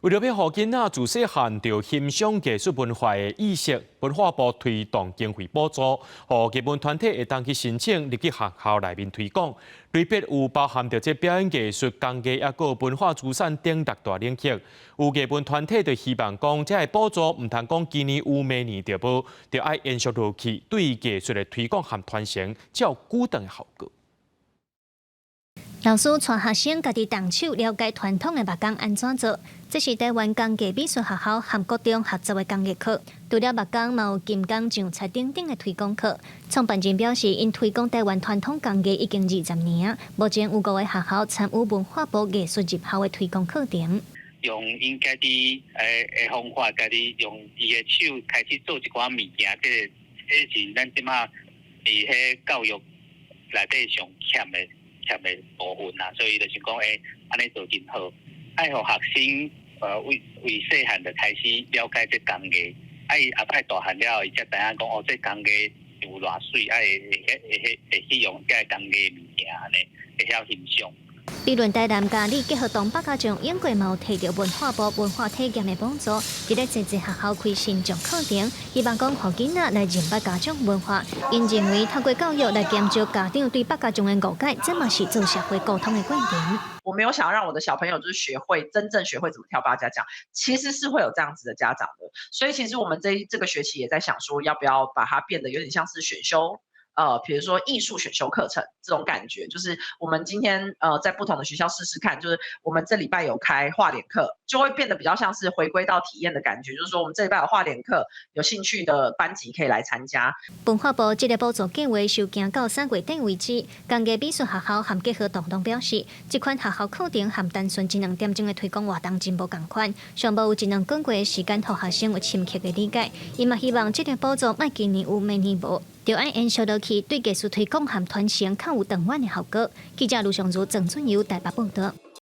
為著欲予囡仔自細漢就欣賞藝術文化的意識，文化部推動經費補助，予藝文團體會當去申請入去學校內面推廣，類別有包含著這表演藝術、工藝，抑閣文化資產等六大領域。有藝文團體就希望講，這个補助毋通講今年有，明年就無，著愛延續落去，對藝術的推廣和傳承，才有久長的效果。老師帶學生家己動手了解傳統的木工按怎做，這是台灣工藝美術學校和國中合作的工藝課。除了木工，嘛有金工、上漆等等的推廣課。創辦人表示，𪜶推廣台灣傳統工藝已經20年，目前有五個學校參與文化部藝術入校的推廣課程。用𪜶家己的方法，家己用伊的手開始做一寡物件，這个這是咱這馬佇彼教育內底上欠的部分啦，所以就是講，按呢做真好，愛予學生為為細漢就開始了解這工藝，啊伊後擺大漢了後，伊才知影講哦，這工藝有偌媠，啊會會會會去用這个工藝物件按呢，會曉欣賞。比論台南嘉里結合東北家將英國嘛有提著文化部文化體驗的補助，佇咧濟濟學校開新上課程，希望講予囡仔來認捌家長文化。𪜶認為透過教育來減少家長對百家將的誤解，這嘛是做社會溝通的過程。我沒有想要讓我的小朋友就是學會真正學會怎麼跳八家將，其實是會有這樣子的家長的。所以其實我們這個學期也在想說，要不要把它變得有點像是選修。比如說藝術選修課程這種感覺，就是我們今天在不同的學校試試看，就是我們這禮拜有開畫臉課，就會變得比較像是回歸到體驗的感覺，就是說我們這禮拜有畫臉課，有興趣的班級可以來參加。文化部這個補助計劃受行到3月底為止，工藝美術學校和結合同同表示，這款學校課程和單純一兩點鐘的推廣活動真無仝款，上無有一兩個月的時間，予學生有深刻的理解。伊嘛希望這個補助莫今年有，明年無。著愛延續落去，對藝術推廣和傳承較有長遠的效果。記者盧尚如、鄭俊友台北報道。